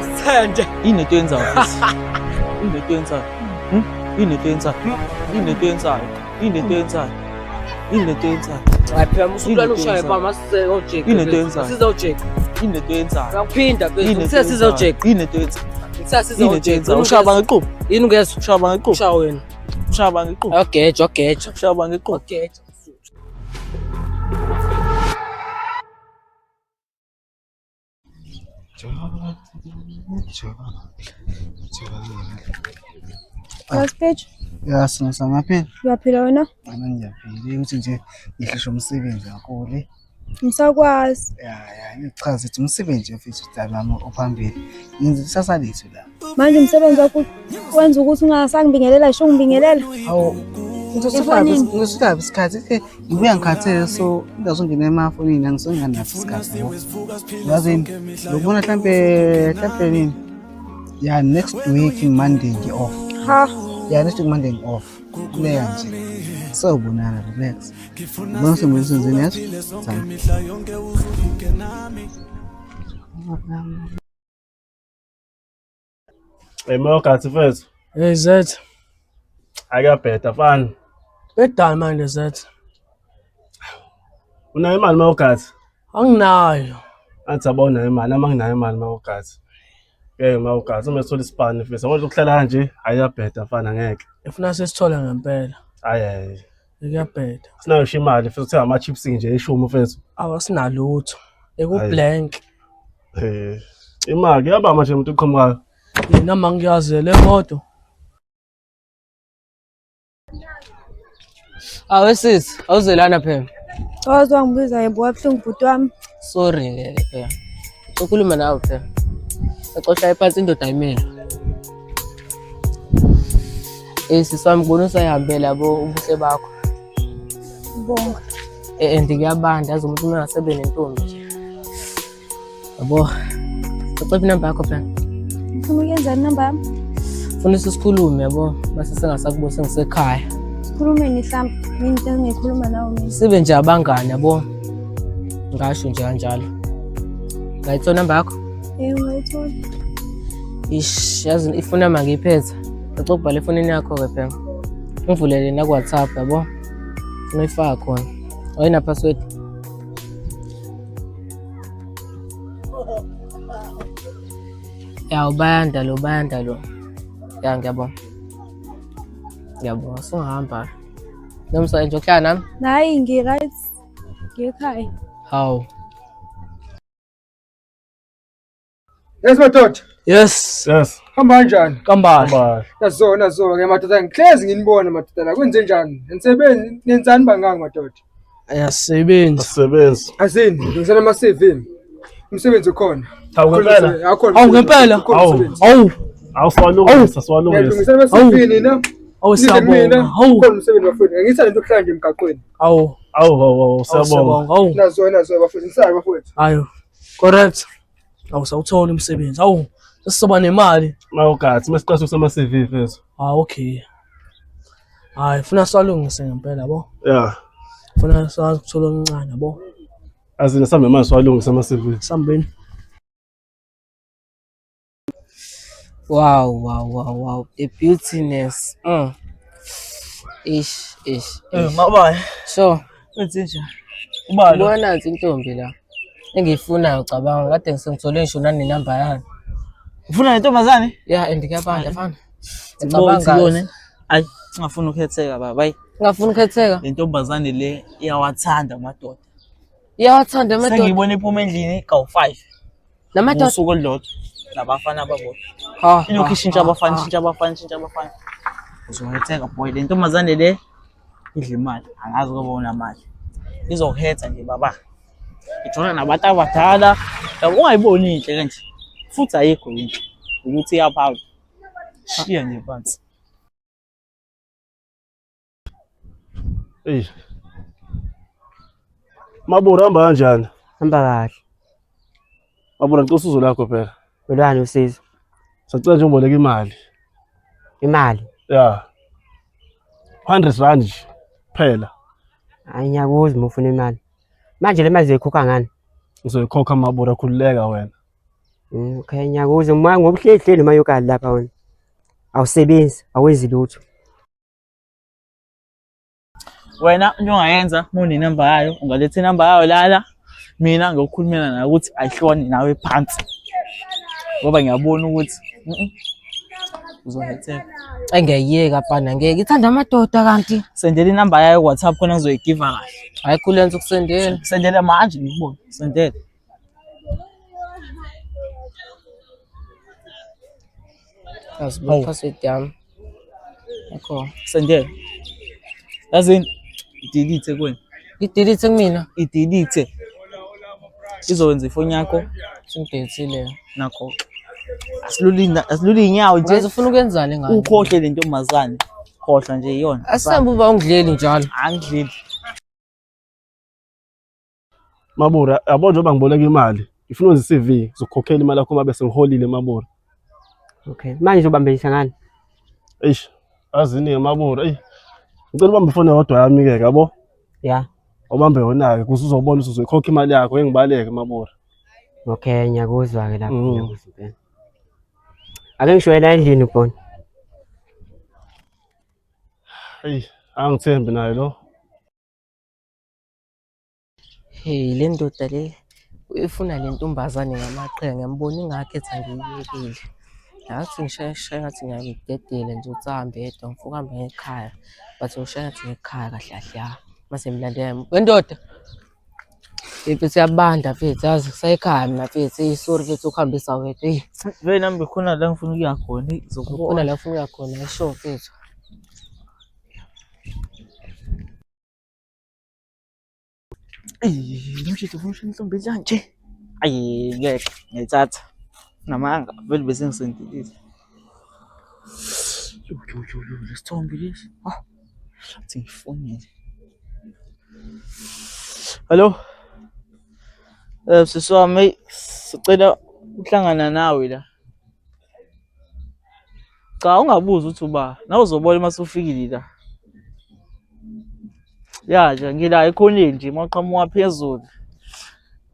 Awusithende. Yini lento oyenzayo futhi? Yini lento oyenzayo? Hmm? Yini lento oyenzayo? Yini lento oyenzayo? Yini lento oyenzayo? Yini lento oyenzayo? Hayi phela musukulwana Yini ushaye lento baba masizojeka. Yini lento oyenzayo? Sizojeka. Yini lento oyenzayo? Ngakuphinda Yini phela. lento Ngithe sizojeka. Yini lento oyenzayo? Ngithe Yini lento sizojeka. oyenzayo? Ushaya bangequphi? Yini ungezwa? Ushaya bangequphi? Ushaya wena. Ushaya bangequphi? Wageja, wageja. Ushaya bangequphi? Wageja. Kasipethu, Ya sina ngaphila. uyaphila wena? Mina ngiyaphila ukuthi nje ngihlisha umsebenzi kakhulu. Ngisakwazi. Ya ya ngichaza ukuthi umsebenzi mfethu mntanami ophambili. Ngenza kusasa lethu la. Manje umsebenzi wakho wenza ukuthi ungasangibingelela ngisho ungibingelela. Hawu Efonini. ngizothatha isikhathi ke ngibuya ngikhathele so ngizongena emafonini angisonganaso isikhathi yabo. Yazi ngibona mhlambe mhlambe nini? Ya next week Monday ngi off. Ha, Ya next week Monday ngi off. Kuleya nje. Sawubonana relax. Ngibona sengibuyisenzeni yazi? Sana. Hey Mogathi mfethu, Hey Zet, akuyabheda fana. bedani manje Zet. Unayo imali Mogathi? Anginayo. Athi yabo unayo imali, nami anginayo imali Mogathi. Ngeke Mogathi, uma sithola isipani mfethu, yabo ukuhlala kanje, ayabheda fana ngeke. Ifuna sesithole ngempela. Hayi hayi. Kuyabheda. Sinayo ngisho imali mfethu, uthenga ama-chips nje ishumi mfethu. Awasinalutho. Eku Hayi. blank. Eh, imali kuyaba manje umuntu oqhamukayo. Yena mangiyazi le moto. Awe sis, awuzelana phela. waze wangibiza yebo wabuhlungu bhuti wami. Sorry ke phela. Ukhuluma nawe phela. Exoxa iphansi indoda ayimele. Eh sisi wami ngibona usayihambela yabo ubuhle bakho. Bonga. Eh and kuyabanda yazi umuntu uma engasebe nentombi nje. Yabo. Ucela inamba yakho phela. Ufuna ukuyenzani inamba yami? Funa sikhulume yabo mase sengasakubo sengisekhaya. Sikhulumeni mhlawumbe. Mina into engiyikhuluma nawe mina. Sibe nje abangani yabo. Ngasho nje kanjalo. Ngayithola inamba yakho? Eh ungayithola. Ish, yazi ifoni yami angiyiphethe. Ngicela ukubhala efonini yakho-ke phela. Ungivulele naku-WhatsApp yabo. Funa uyifaka khona. Awuyina password. Ya ubayanda lo, bayanda lo. Ya ngiyabonga. Ngiyabonga, sungahamba. Nomsa nje ukuhlala nami? Hayi ngi-right. Ngiyekhaya. Hawu. Yes madoda, Yes. Yes, hamba kanjani? Kambali. hamba. Nazo nazo ke madoda ngihlezi nginibona madoda la kwenze njani? Nisebenzi nenzani bangaki madoda? Ayasebenza. Asisebenzi. Azini, ngisana ama CV. Umsebenzi ukhona. Hawu ngempela. Akhona. Hawu, ngempela? Ukhona Hawu. umsebenzi. Awu, Awu siwalungisa, siwalungisa. Ngiyalungisa ama CV nina. awu Nize kumina. siyabonga. Hawu. Ukhona umsebenzi bafowethu. Ngiyithanda into yokuhlala nje emgaqweni. Awu. Awu awu awu Awu siyabonga. siyabonga. Awu. Nazo nazo bafowethu, nisayo bafowethu. Ayo. Correct. Awu sawuthola umsebenzi. Awu, sesizoba nemali. Mogathi, masiqashe kusama CV mfethu. Ah okay. Hayi, funa salungise ngempela yabo. Yeah. Funa sazi ukuthola okuncane yabo. Azina sambe manje siwalungisa ama CV. Sambeni. Wow, wow, wow, wow. The beautiness. Mm. Ish, ish, Eh ish. mabaye. Sure. Wenze njani? Ubalo. Ubona nansi intombi la. Engiyifunayo cabanga kade ngisengithole ngisho nanenamba yayo. Ufuna nentombazane? Yeah, and kuyabanda fana. Ngicabanga Ngicabanga yona. Ayi, ngingafuni ukukhetheka baba. Hayi, ngafuna ukhetheka. le ntombazane le iyawathanda amadoda. Iyawathanda amadoda. Sengiyibona iphuma endlini kawu-5 Namadoda. ngosuku olulodwa nabafana ababodwa. Ha. Ilokhu ha, ishintsha ha, abafana, ha. ishintsha abafana, ishintsha abafana. Uzokhetheka boy, le ntombazane le idla imali, angazi ngoba unamali. Izokhetha nje baba. Ijola nabantu abadala, yabo ungayiboni inhle kanje. Futhi ayikho yinhle ukuthi iyaphawula. Shiya nje phansi. Ey. Mabura hamba kanjani? Hamba kahle. Mabura ngicela usizo lakho phela. Ulwani usizo? Sacela nje ungiboleke imali. Imali. Yeah. 100 rand nje phela. Hayi ngiyakuzwa uma ufuna imali. Manje le mali uzoyikhokha ngani? Uzoyikhokha Mabura khululeka wena. Okay, ngiyakuzwa uma ngoba uhleli hleli uma yokali lapha wena. Awusebenzi, awenzi lutho. Wena into ongayenza uma unenamba yayo ungaletha inamba yayo lala mina ngiyokhulumela nayo ukuthi ayihlukane nawe phansi ngoba ngiyabona ukuthi uzohetheka. Ayi ngiyayiyeka mfana ngeke ithanda amadoda kanti. Sendela inamba yayo ku-WhatsApp khona ngizoyigiva kahle. Hayi khulenza ukusendela. Sendela manje ngikubone. Sendela. Yazi bo password yami. Yakho. Sendela. Yazini idelete kuwena. Idelete kumina. Idelete. Izokwenza ifoni yakho Sengidelsile. nakho. Asiluli asiluli inyawo nje. Ngaze ufuna ukwenzani ngani? Ukhohle le ntombazane. Khohlwa nje iyona. Asihambe uba ungidleli njalo. Angidleli. Mabura, yabo njengoba ngiboleka imali, ngifuna ukwenza i-CV, ngizokukhokhela imali yakho uma bese ngiholile Mabura. Okay. Manje uzobambelisa ngani? Eish, azini-ke Mabura, eyi. Ngicela ubambe ifoni yodwa yami-ke yabo. Ya. Ubambe yona-ke ukuze uzobona ukuthi uzoyikhokha imali yakho, ngeke ngibaleke Mabura. Okay, ngiyakuzwa-ke lapho, ngiyakuzwa impela. Ake ngishoyela endlini ubona. Eyi, angithembi naye lo. Hey, le ndoda le ifuna le ntombazane ngamaqhinga ngiyambona ingakho ethi angiyiyekile. Ngathi ngishaya shaya ngathi ngiyamdedela nje ukuthi ahambe yedwa ngifuna ukuhamba ngekhaya but ngishaya ngathi ngekhaya kahle kahle ya. Mase ngilandela wendoda. Mfethu iyabanda mfethu yazi kusekhaya mina mfethu eyi sorry mfethu ukuhambisa wedwa eyi. Vele nami bekhona la ngifuna ukuya khona eyi Khona la ufuna ukuya khona sure mfethu. Eyi, lo mshidi ufuna ushaya inhlombe nje. Ayi ngeke ngiyayithatha. Namanga vele bese ngisendelile. Yo yo yo yo lesithombe lesi. Ah. Athi ngifonele. Hello. Eh sisi wami hey sicela ukuhlangana nawe la. Cha ungabuzi ukuthi uba nawe uzobona uma usufikile la. Ya nje ngila ekhoneni nje uma uqhamuka phezulu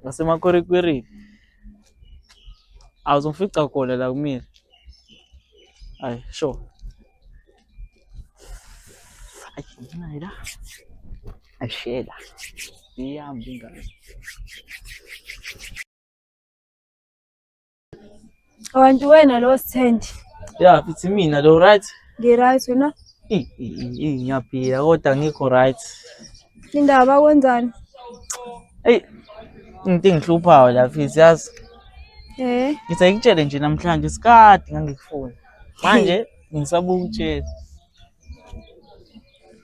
ngasemakwerekwereni. Awuzongifica khona la kumina. Ayi sure. Ayi nginayo la. Ayishela. Iyambi ingane. Kanti wena lo Sithende. Ya, futhi mina lo right. Ngi-right wena. Eyi, eyi, eyi, ngiyaphila kodwa ngikho right. Indaba kwenzani? Eyi, into engihluphayo la mfethu yazi. Eh, Ngithi angikutshele nje namhlanje sikade ngangikufuna. Manje ngisaba ukutshela.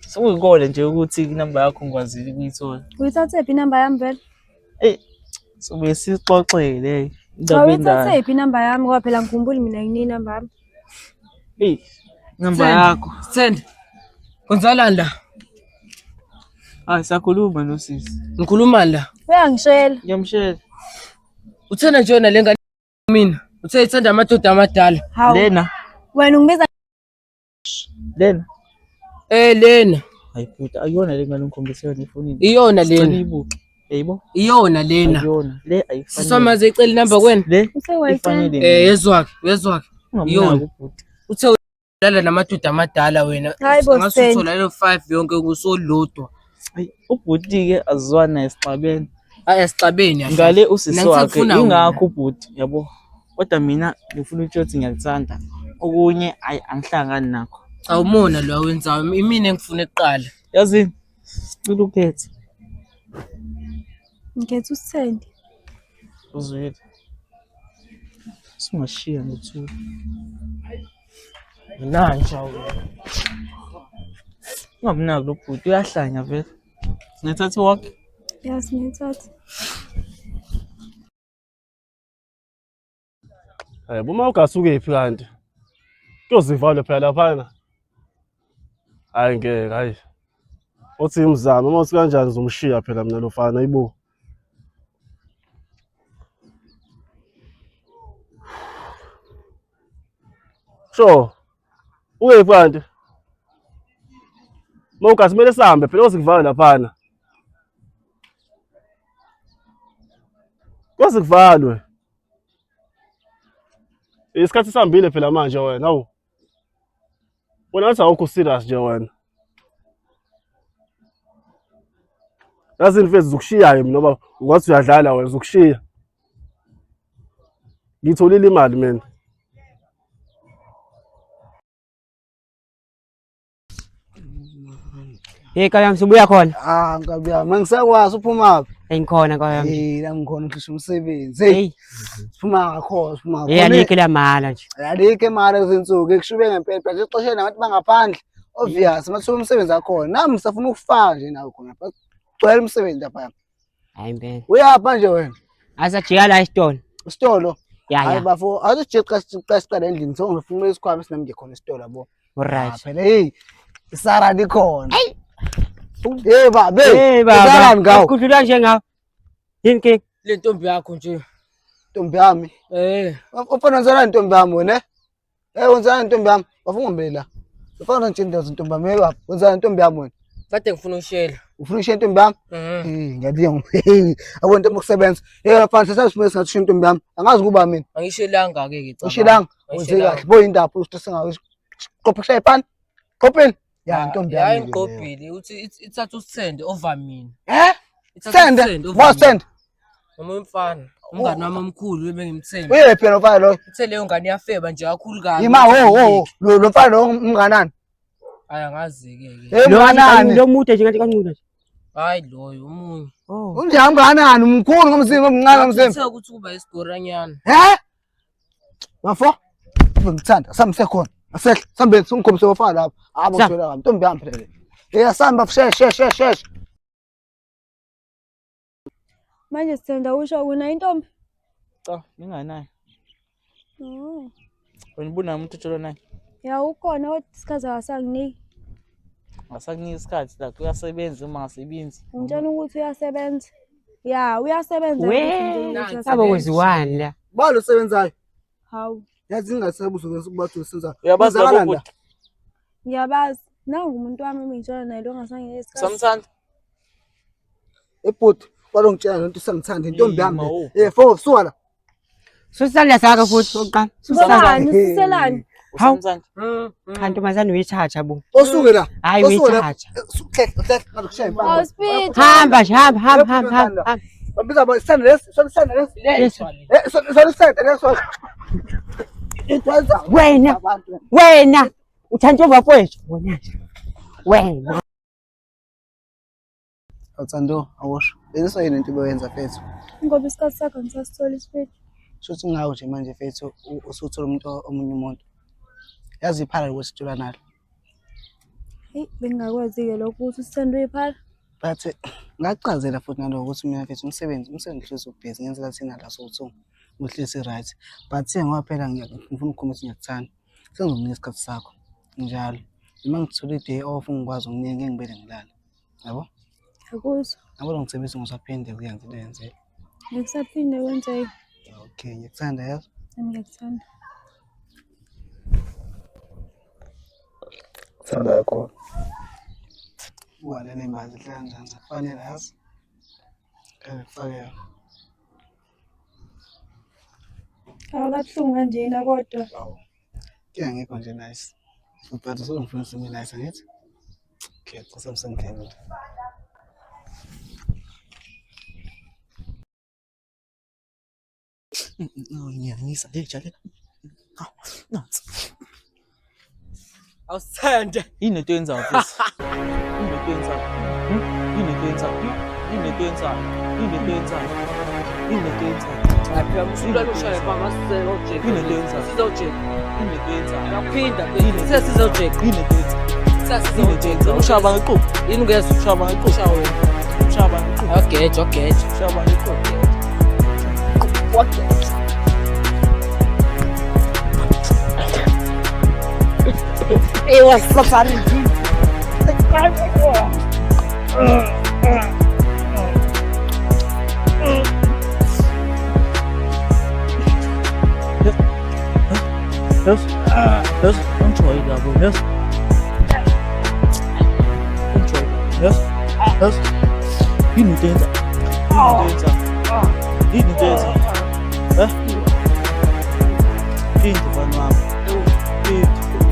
Sekuyikole nje ukuthi inamba yakho ngikwazile ukuyithola. Uyithathephi inamba yami vele? Eyi, sobuye sixoxele Cha indaba endala. uyithathephi inamba yami ngoba phela ngikhumbuli mina nginike inamba yami. Eyi, inamba yakho. Sithende. Kwenzakalani la? Hayi sakhuluma nosisi. Ngikhuluma la. Uyangishela. Ngiyamshela. Uthena nje yona le ngane mina. Uthe ithanda amadoda amadala. Hawu. Lena, Wena ungibiza lena. Eh lena. Hayi bhuti, akuyona le ngane ongikhombise yona efonini. Iyona Sicela lena. uyibuke. Yayibo? Iyona lena. Akuyona. Le ayikufanele. Siswamaze icela inamba kuwena. Le usewayicela. ifanele Eh mina. yezwake, yezwake. Ungamnaki Iyona. ubhuti. Uthe ulala namadoda amadala wena. Hayi bo, Ngase Sithende. uthola leyo 5 yonke usolodwa. Hayi, ubhuti-ke azizwani naye sixabene. Hayi asixabeni kahle. Ngale usisi Mina wakhe ngisakufuna wena. ingakho ubhuti yabo. Kodwa mina ngifuna ukutshela ukuthi ngiyakuthanda. Okunye ayi angihlangani nakho. Awumona lo awenzayo. Imina engifuna kuqala. Yazini? Sicela ukhethe. Ngikhetha uSithende. Uzwile. Sungashiya ngothula. Nanja wena. Ungamnaki lo bhuti uyahlanya vele. Singayithatha i-walk? Ya singayithatha. Hayi bo uma ukephi kanti? Kuyozivalwe phela laphana. Hayi ngeke hayi. Othi imzamo uma uthi kanjani uzomshiya phela mina lo fana ayibo. Sure. Ukephi kanti? Mawugasi kumele sihambe phela ozikuvala laphana. Koze kuvalwe. Isikhathi sihambile phela manje wena, awu. Wena ngathi awukho serious nje wena. Yazi mfethu zikushiya-ke mina ngoba ungathi uyadlala wena zikushiya. Ngiyitholile imali mina. Hey nkabi yami subuya khona. Ah nkabi yami angisakwazi uphumaphi. Hey ngikhona nkabi yami. Hey la ngikhona uhlisha umsebenzi. Hey siphuma ngakhona siphuma Hey ngakhona. alikho la mahala nje. Alikho imali kuzinsuku ekushube ngempela phela nje xosheni nabantu bangaphandle. Obvious mathuba umsebenzi akhona. Nami ngisafuna ukufaka nje nawe khona. Gcwele umsebenzi lapha. Hayi impela. Uyapha nje wena? Asajika la esitolo. Isitolo. Ya Hayi ya. bafo, awusijeqa siqala siqala endlini so ngifuna isikhwama esinami nje khona esitolo yabo. Alright. Ah, phela hey isarani ikhona. Hey babe. Hey baba. Isarani ngawo. Kudlula nje ngawo. Yini ke? Le ntombi yakho nje. Ntombi yami. Eh. Ufana wenzani ntombi yami wena? Eh wenzani ntombi yami? Bafuna ngombe la. Ufana nje ntombi ntombi yami hey baba. Wenzani ntombi yami wena? Kade ngifuna ushela. Ufuna ushiya intombi yami? Mhm. Eh ngiyabuya ngo. Yabo ntombi ukusebenza. Hey bafana sesasifuna singathi ushiya intombi yami. Angazi kuba mina. Angishelanga ke ke. Ushilanga. Wenze kahle. Boy indaba ustress ngayo. Qopha kushaya ipani. Qophile. Ya intombi yami. Hayi le leyo. ngiqophile uthi ithatha usithende over mina. Eh? Ithatha Sende. usithende over Mo mina. send. Noma umfana, umngani wami omkhulu ebengimthemba. Uyephi lo mfana lo? Uthe leyo ngane iyafeba nje kakhulu kabi. Ima ho ho. Lo lo mfana lo umnganani? Hayi angazi ke ke. Hey Lo umnganani. lo mude nje ngathi kancula nje. Hayi loyo omunye. Oh. Unjani umnganani? Umkhulu ngomzimba umncane ngomzimba. Uthe ukuthi kuba isigoranyana. Eh? Bafo? Ngikuthanda. Samse khona. Asehle. Sambe singikhombise bafana lapha. Abo Sam. ngithola kabi. Ntombi yami phela le. Eh asamba she she she she. Manje sithanda usho unayo intombi? Cha, nginganayo. Oh. Wena ubunayo umuntu otshelwa naye? Ya ukhona kodwa isikhathi akasanginiki. Ngasakunika isikhathi la uyasebenza uma ngasebenzi. Ungitshela ukuthi uyasebenza. Ya uyasebenza. We. futhi nje ukuthi Abo uyasebenza. kwenziwani la? Balo sebenzayo. Hawu Yazi ingasabuzo ukuba usenza. Uyabazi labo Kwenzakalani la? bhuti? ngiyabazi. Nangu umuntu wami engitshela naye lo ongasanginiki isikhathi. Usamthanda? Ebhuti, balo ngitshela lento usangithanda intombi yami. Ima, oh. le. Eh fo suka la. Susisandla sakho futhi oqala. Susisandla. Ngobani usiselani? Hawu. Usamthanda? Cha ntombazane uyithatha bo. Osuke la. Hayi Osuke la. uyithatha. Suke hle ngakushaya Hawu impama. Speed. Hamba nje hamba hamba hamba hamba. hamba. Bambiza ba isandla lesi, sona isandla lesi. Leso. Eh sona sona isandla lesi. Itwenza Wena. abantu. Wena uthanda bafowethu wena nje. Wena. Awuthando awusho. Leso yini into obenza mfethu? Ngoba isikhathi sakho ngisasithola Speed. Shuthi ngawo nje manje mfethu usuthola umuntu omunye umuntu. Yazi iphala lokuthi sithola nalo. Heyi bengingakwazi-ke lokho ukuthi usithanda uyiphala. But ngachazela futhi naloko ukuthi mina mfethu umsebenzi uhlezi ubhizi ngenzela thina la sowu-two uhlezi right. But ngoba phela ngifuna ukukhuluma ukuthi ngiyakuthanda. Sengizokunika isikhathi sakho njalo. Noma ngithola i-day off ngikwazi ukunika ngeke ngibele ngilala. Yabo? Ngiyakuzwa. Yabo lo ngithembisa ngisaphinde kuyenza into yenzeka. Ngikusaphinde kwenzeke. Okay, ngiyakuthanda yazi. Nami ngiyakuthanda. Thanda kakhulu. Walele imbazi hlala njani zakufanele yazi. Ngikufake yona. Awukabuhlungu kanjena kodwa. Ke angekho nje nice. But usongifuna simi nice angithi? Okay, kusemsengene. Ngiyanyisa le jale. Nansi. Awusithande. Yini into oyenzayo mfethu? Yini into oyenzayo? Yini into oyenzayo? Yini into oyenzayo? Yini into oyenzayo? Yini into oyenzayo? Hayi phela usulala ushaya phambi asizojeka. Yini into oyenzayo? Sizojeka. Yini into oyenzayo? Uyaphinda phela. Sesizojeka. Yini into oyenzayo? Yini into Sesizojeka. oyenzayo? Ushaya bani iquphu? Yini ungezwa? Ushaya bani iquphu? Ushaya wena. Ushaya bani iquphu? Wageja, wageja. Ushaya bani iquphu? Wageja. Yes. Yes. Ungijwayele kabi. Yes. Ungijwayele kabi. Yes. Yes. Yini into oyenzayo? Yini into oyenzayo? Yini into oyenzayo? Eh? Yini? 50.